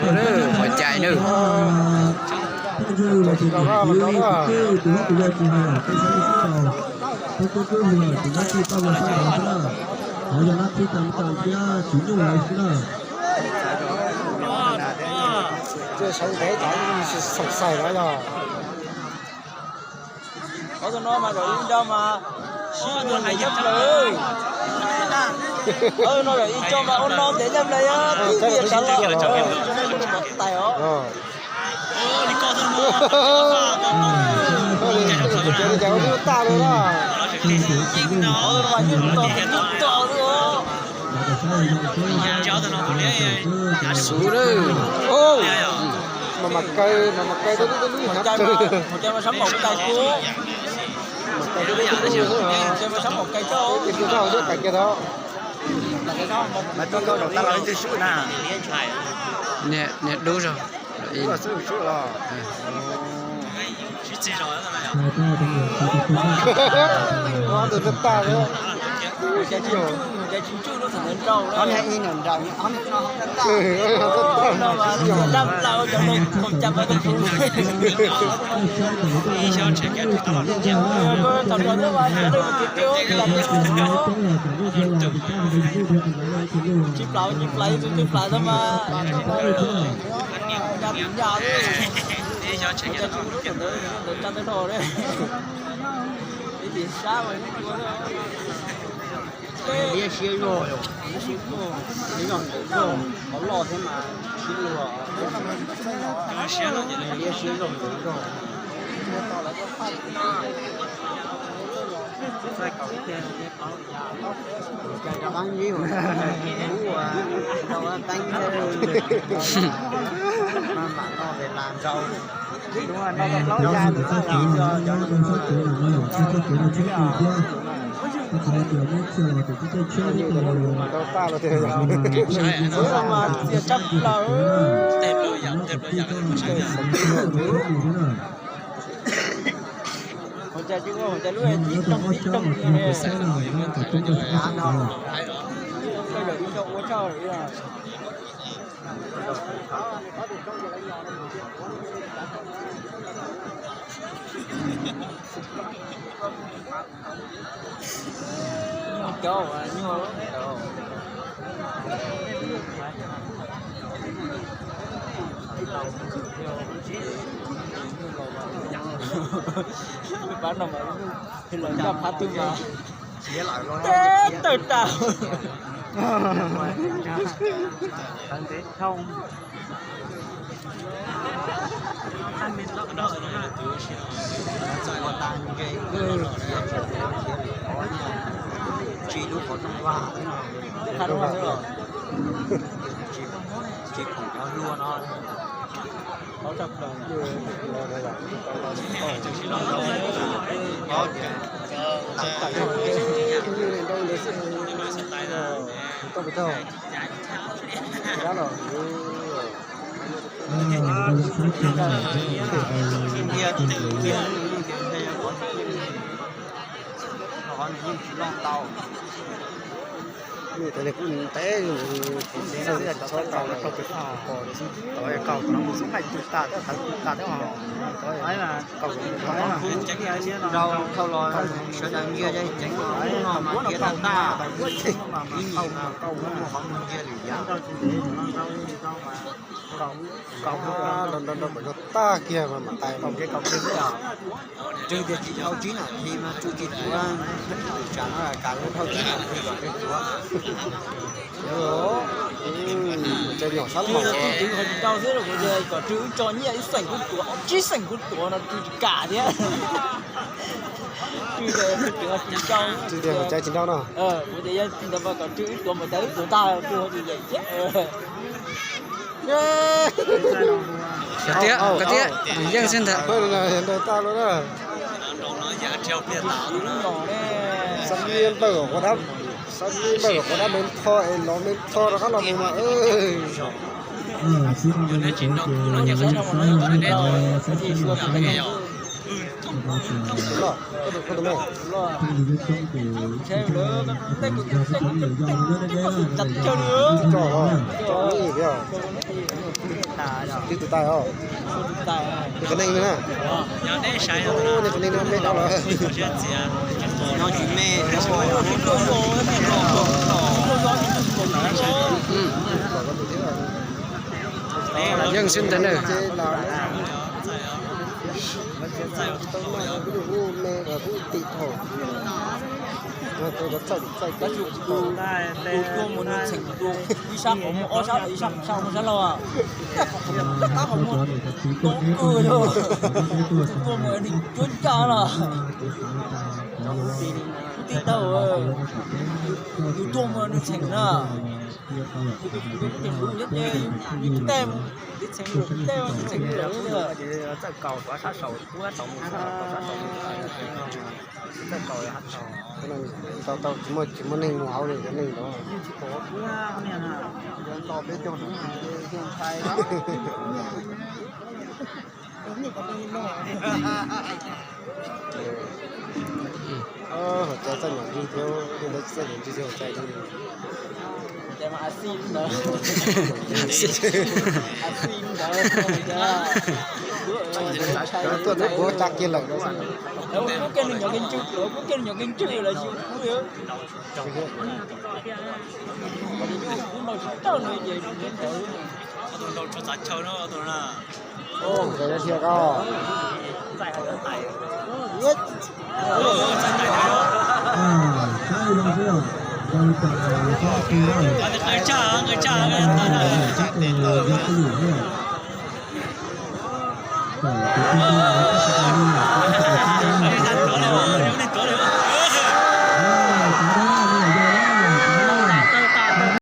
Ua cai nawb. Sawv ntev cov xoom xais no yog. Ob tug no mas zaum ib nrau mas sib nyiam nyab plaws. Ob tug no zaum ib co mas ua no ntev nyab plaws, twb tias sawv los. Tais os. Ua tag li na. Ob tug no mas yeej tos tos tos xwb os. Xub lawm. Mas mas kaw, mas mas kaw, hauv cai mas sab npaum kais kuv. Hauv cai mas sab npaum kais koj. Niag dub zog. Tsis plaws, tsis plaws, tsis plaws tau mas. Ncaj tus ncaj, ntawd ntawd tsa ntawd dhau li. Ib tim sab mas ib tua. Liab siab zog, liab siab zog, liab zog ntawd zog, qhov loj thiab mas sib luag. Liab siab zog ntawd zog. Txaij kaum ib teg, qhov ya, cov qaab ntsib ua, ua, ua teeb, mam noj pem las ntsau. Ua cas tsis ua, ua cas lub tib toog tib toog li ne? Ua tshaj. Nyuag cov uas nyuag pab no mas los ncaj phab twg mas teb tawg tas. Tsis lub qhov rooj vag, tsis khoom cov hlua no. Qhov nws yeej tsis loj ntau. Nws kuj ntev, txhob tau, tau pom xwb, tau kaus no mus xub maim tw tas, tau tawv tw tas thiab os. Kaus rau dhau los sawv daws ntsia ceev no mas kiag tag tag, ib nyuag mas kaus muaj qhov muag ntsia lwm yam. Kaus nrau nrau kom yog tag kiag mas mam tais. Kaus kiag kaus kiag xwb os. Ntshe tias tsis dhau tsib nas this mas tsuj tsis tuav, tsam no kam dhau tsib nas this kom twb tuav. Cov nyom sab laug twb qhov tsis tau xwb, kom Rwg wb tso nyiaj ib xeem kuj tuav, tsib xeem kuj tuav no twb tsis kam thiab. Rwg tias tsis tau, Rwg tias hauv cai tsis nrau no. Kuv tias yog ntawd mas kom Rwg wb tuav npaum cas wb tuav tag, Rwg ho tsis yeem thiab. Kov tiab, kov tiab, yeej xwb ntag. Sab npawj ua dab, sab npawj ua dab me tho es los me tho rov qab los mus mas. Tus tais os, tus tais, tus tais na, tus tais na, peb dab los. Yeej xwb ntag na. Ib sab qhov muag ob sab, ib sab qhov muag sab laug. Qab qhov muag tub kawg yog, tus tuaj mus nws cuab ncaj los. Kuv tij tau, tus tuaj mus nws txheem na. Yus tej, yus tej, yus tej, yus txheem lawm. Txawj kaus rov sab saud, kuv tau mus sab saud, txawj kaus hab tau. Tsis muaj, tsis muaj neeg mus hauv li, cov neeg ntawd. Hauv cai txoj nyuam nrig thiab, tej ntawd tsis txawj nyuam nrig thiab hauv cai li. Tuaj ntawd kuv tsa kiag lawm. Kuv kiag nws nyuam qhuav ntswg, kuv kiag nws nyuam qhuav ntswg lawm tsis kuv. Kuv ntaus tsis tau nws ces tus ntawd. Nkawd thiaj koj.